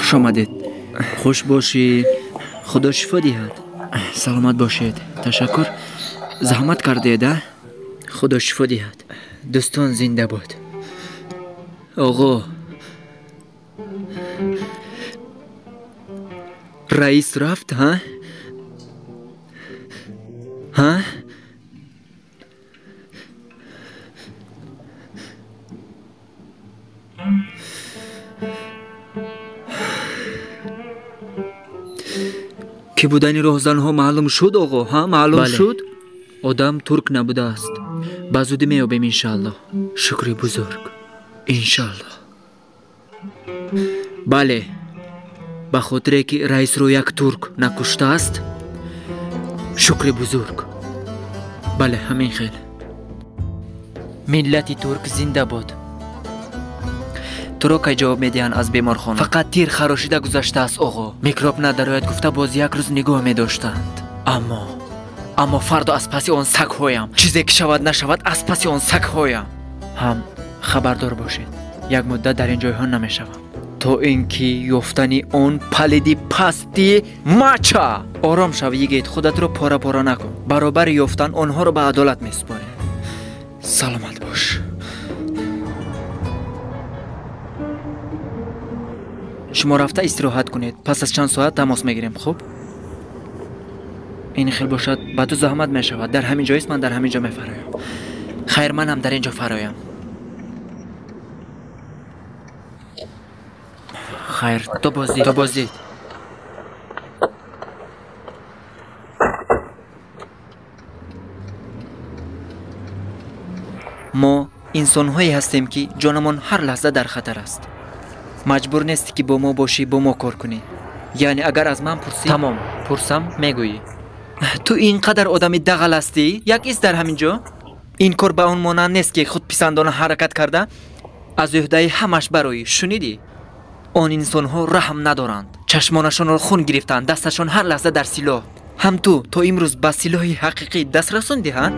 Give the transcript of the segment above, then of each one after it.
Хуш омадед. Хуш бошӣ. Худо шифо диҳад. Саломат бошед. Ташаккур. Заҳмат кардед, а? Худо шифо диҳад. Дӯстон зинда бод. Оғо, раис рафт, ҳа? Ҳа? Ки будани роҳзанҳо маълум шуд, оғо, ҳа? Маълум шуд? Одам турк набудааст. Ба зудӣ меёбем, иншааллоҳ. Шукри бузург. Иншааллоҳ. Бале, ба хотире ки раисро як турк накуштааст, шукри бузург. Бале, ҳамин хел. Миллати турк зинда бод. Туро кай ҷавоб медиҳанд аз беморхона? Фақат тир харошида гузаштааст, оғо. Микроб надарояд гуфта боз як рӯз нигоҳ медоштанд. Аммо фардо аз паси он сагҳоям. Чизе ки шавад нашавад, аз паси он сагҳоям. Ҳам хабардор бошед, як муддат дар ин ҷойҳо намешавам, то ин ки ёфтани он палиди пасти мача. Ором шав, йигит, худатро пора-пора накун. Баробари ёфтан онҳоро ба адолат месупорем. Саломат бош. Шумо рафта истироҳат кунед. Пас аз чанд соат тамос мегирем, хуб? Ин хел бошад, ба ту заҳмат мешавад. Дар ҳамин ҷоист, ман дар ҳамин ҷо мефароям. Хайр, манам дар ин ҷо фароям. Хайр, то боздид. То боздид. Мо инсонҳое ҳастем, ки ҷонамон ҳар лаҳза дар хатар аст. Маҷбур нестӣ, ки бо мо бошӣ, бо мо кор кунӣ. Яъне агар аз ман пурсӣ, тамом, пурсам, мегӯӣ. Ту ин қадар одами дағал ҳастӣ? Як ис дар ҳамин ҷо? Ин кор ба он монанд нест, ки худписандона ҳаракат карда аз ӯҳдаи ҳамаш бароӣ. Шунидӣ? Он инсонҳо раҳм надоранд. Чашмонашонро хун гирифтанд, дасташон ҳар лаҳза дар силоҳ. Ҳам ту то имрӯз ба силоҳи ҳақиқӣ даст расондӣ, ҳа?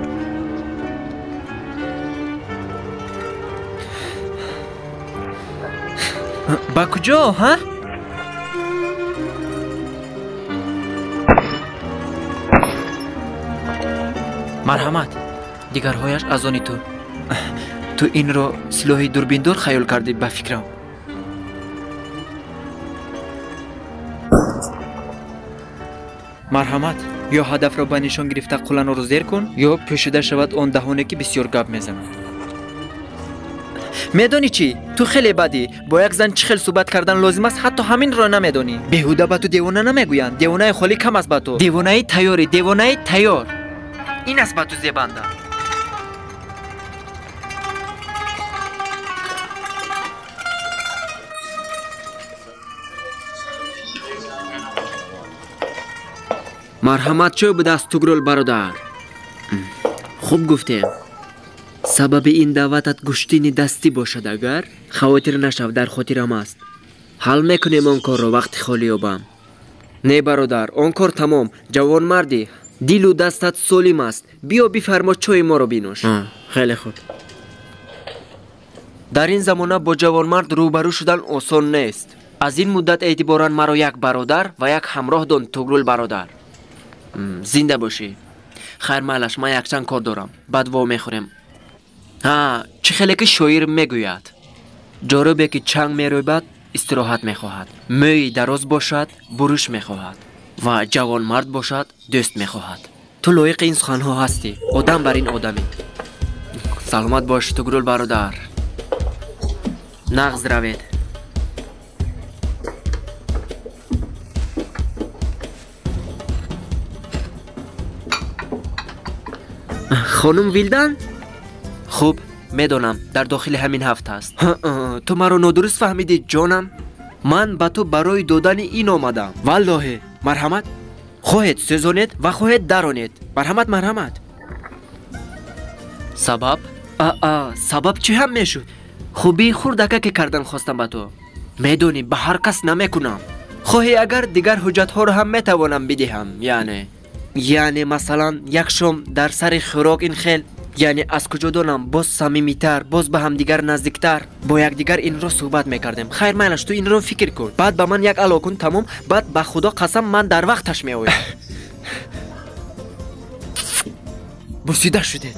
Ба куҷо, ҳа? Марҳамат, дигарҳояш аз они ту. Ту инро силоҳи дурбиндор хаёл кардӣ, ба фикрам. Марҳамат, ё ҳадафро ба нишон гирифта қулланоро зер кун, ё пӯшида шавад он даҳоне, ки бисёр гап мезанад. Медонӣ чӣ? Ту хеле бадӣ. Бо як зан чӣ хел суҳбат кардан лозим аст, ҳатто ҳаминро намедонӣ. Беҳуда ба ту девона намегӯянд. Девонаи холӣ кам аст ба ту. Девонаи тайёрӣ, девонаи тайёр. Ин аст ба ту зебанда. Марҳамат, чой будааст, Тугрул бародар. Хуб гуфтем. Сабаби ин даъватат гӯштини дастӣ бошад агар, хавотир нашав, дар хотирам аст. Ҳал мекунем он корро вақти холӣ ёбам. Не бародар, он кор тамом. Ҷавонмардӣ, дилу дастат солим аст. Биё бифармо, чойи моро бинӯш. Хеле хуб. Дар ин замона бо ҷавонмард рӯбарӯ шудан осон нест. Аз ин муддат эътиборан маро як бародар ва як ҳамроҳ дон, Тугрул бародар. Зинда бошӣ. Хайр, майлаш, ман якчанд кор дорам. Баъд во мехӯрем. Ҳа, чӣ хеле ки шоир мегӯяд: ҷорубе ки чанг мерӯбад, истироҳат мехоҳад. Мӯи дароз бошад, буруш мехоҳад ва ҷавонмард бошад, дӯст мехоҳад. Ту лоиқи ин суханҳо ҳастӣ. Одам бар ин одамӣ. Саломат бош, Тугрул бародар. Нағз равед. Хонум Вилдан? Хуб, медонам, дар дохили ҳамин ҳафта аст. Ту маро нодуруст фаҳмидӣ, ҷонам. Ман ба ту барои додани ин омадам. Валлоҳе, марҳамат. Хоҳед сӯзонед ва хоҳед даронед. Марҳамат, марҳамат. Сабаб? Сабаб чӣ ҳам мешуд? Хубии хурдака ки кардан хостам ба ту. Медонӣ, ба ҳар кас намекунам. Хоҳӣ агар дигар ҳуҷҷатҳоро ҳам метавонам бидиҳам. Яъне масалан, як шом дар сари хӯрок ин хел. Яъне аз куҷо донам, боз самимитар, боз ба ҳамдигар наздиктар, бо якдигар инро суҳбат мекардем. Хайр, майлаш, ту инро фикр кун. Баъд ба ман як ало кун, тамом. Баъд ба худо қасам, ман дар вақташ меоям. Бусида шудед.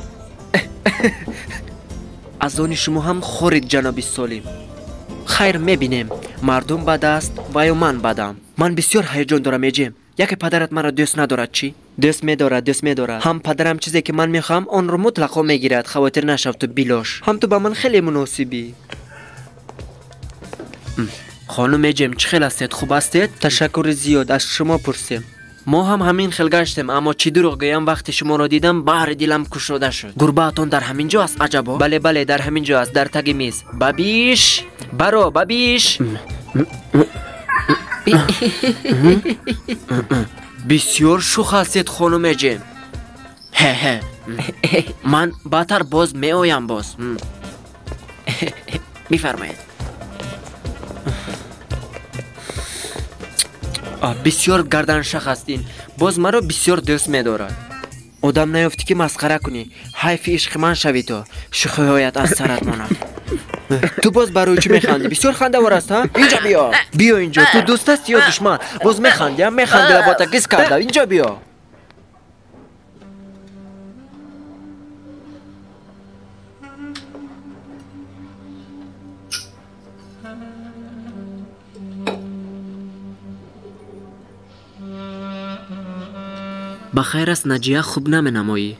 Аз они шумо ҳам хорид, ҷаноби Солим. Хайр, мебинем, мардум бад аст ва ё ман бадам. Ман бисёр ҳаяҷон дорам, Эҷем. Яке падарат маро дӯст надорад, чӣ? Дӯст медорад, дӯст медорад. Ҳам падарам чизе ки ман мехоҳам, онро мутлақо мегирад. Хавотир нашав ту, билош. Ҳам ту ба ман хеле муносибӣ. Хонум Эҷем, чӣ хел ҳастед? Хуб ҳастед? Ташаккури зиёд, аз шумо пурсем. Мо ҳам ҳамин хел гаштем, аммо чӣ дурӯғ гӯям, вақте шуморо дидам, баҳри дилам кушода шуд. Гурбаатон дар ҳамин ҷо аст, аҷабо? Бале, бале, дар ҳамин ҷо аст, дар таги миз. Бабиш, баро, бабиш. Бисёр шух ҳастед, хонум Эҷем. Ҳе-ҳе. Ман баъдтар боз меоям боз. Бифармоед. Бисёр гарданшах аст ин. Боз маро бисёр дӯст медорад. Одам наёфтӣ ки масхара кунӣ. Ҳайфи ишқи ман шавӣ то. Шӯхиҳоят аз сарат монад. Ту боз барои чӣ механдӣ? Бисёр хандавор аст, ҳа? Инҷо биё. Биё инҷо. Ту дӯст ҳастӣ ё душман? Боз механдӣ, ҳа? Механдӣ, лабота гиз карда. Инҷо биё. Ба хайр аст, Наҷия, хуб наменамоӣ.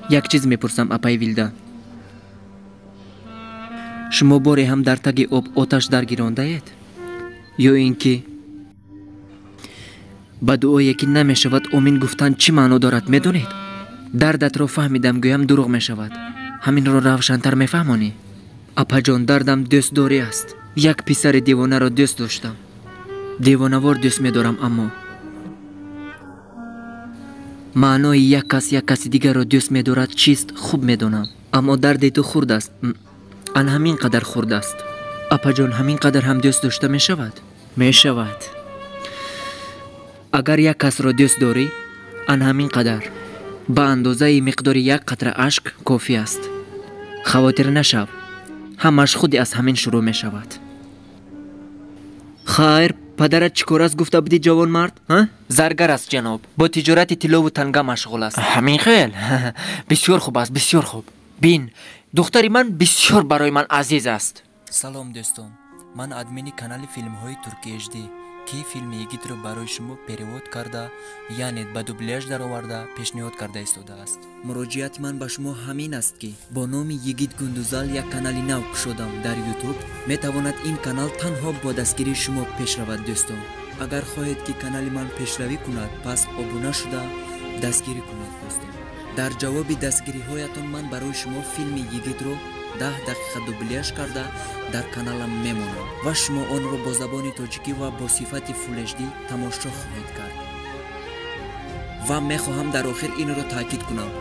Як чиз мепурсам, апаи Вилда. Шумо боре ҳам дар таги об оташ даргирондаед? Ё ин ки ба дуое ки намешавад омин гуфтан чӣ маъно дорад, медонед? Дардатро фаҳмидам, гӯям дурӯғ мешавад. Ҳаминро равшантар мефаҳмонӣ? Апаҷон, дардам дӯстдорӣ аст. Як писари девонаро дӯст доштам. Девонавор дӯст медорам, аммо маънои як кас як каси дигарро дӯст медорад чист, хуб медонам. Аммо дарди ту хурд аст. Ан ҳамин қадар хурд аст. Апаҷон, ҳамин қадар ҳам дӯст дошта мешавад? Мешавад. Агар як касро дӯст дорӣ, ан ҳамин қадар ба андозаи миқдори як қатра ашк кофӣ аст. Хавотир нашав, ҳамаш худи аз ҳамин шурӯъ мешавад. Хайр, падарат чӣ кор аст гуфта будӣ, ҷавонмард? Заргар аст, ҷаноб. Бо тиҷорати тиллову танга машғул аст. Ҳамин хел? Бисёр хуб аст, бисёр хуб. Бин, духтари ман бисёр барои ман азиз аст. Салом, дӯстон. Ман админи канали филмҳои Турки HD, ки филми Йигитро барои шумо перевод карда, яъне ба дубляж дароварда пешниҳод карда истодааст. Муроҷиати ман ба шумо ҳамин аст, ки бо номи Йигит Гундузал як канали нав кушодам дар YouTube. Метавонад ин канал танҳо бо дастгирии шумо пеш равад, дӯстон. Агар хоҳед, ки канали ман пешравӣ кунад, пас обуна шуда дастгирӣ кунед, дӯстон. Дар ҷавоби дастгириҳоятон ман барои шумо филми Йигитро 10 дақиқа дубляж карда дар каналам мемонам ва шумо онро бо забони тоҷикӣ ва бо сифати Full HD тамошо хоҳед кард. Ва мехоҳам дар охир инро таъкид кунам.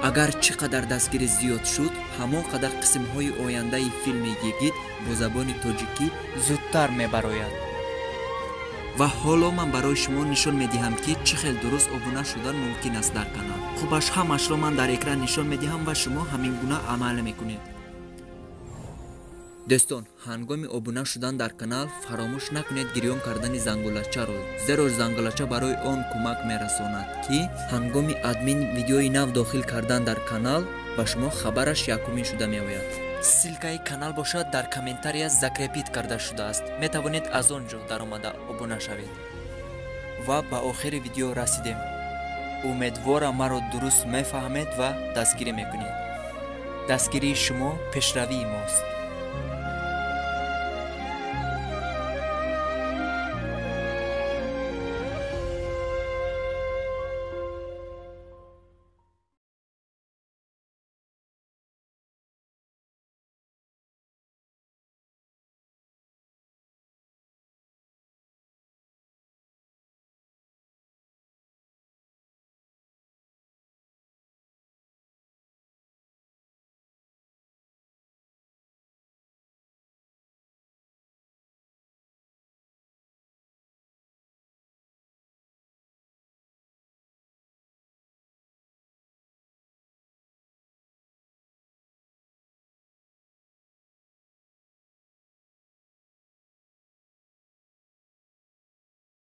Агар чӣ қадар дастгирӣ зиёд шуд, ҳамон қадар қисмҳои ояндаи филми Йигит бо забони тоҷикӣ зудтар мебарояд. Ва ҳоло ман барои шумо нишон медиҳам, ки чӣ хел дуруст обуна шудан мумкин аст дар канал. Хубаш ҳамашро ман дар экран нишон медиҳам ва шумо ҳамин гуна амал мекунед. Дӯстон, ҳангоми обуна шудан дар канал фаромӯш накунед гирён кардани зангулачаро, зеро зангулача барои он кӯмак мерасонад, ки ҳангоми админ видеои нав дохил кардан дар канал ба шумо хабараш якумин шуда меояд. Ссилкаи канал бошад дар комментария закрепит карда шудааст. Метавонед аз он ҷо даромада обуна шавед. Ва ба охири видео расидем. Умедворам маро дуруст мефаҳмед ва дастгирӣ мекунед. Дастгирии шумо пешравии мост.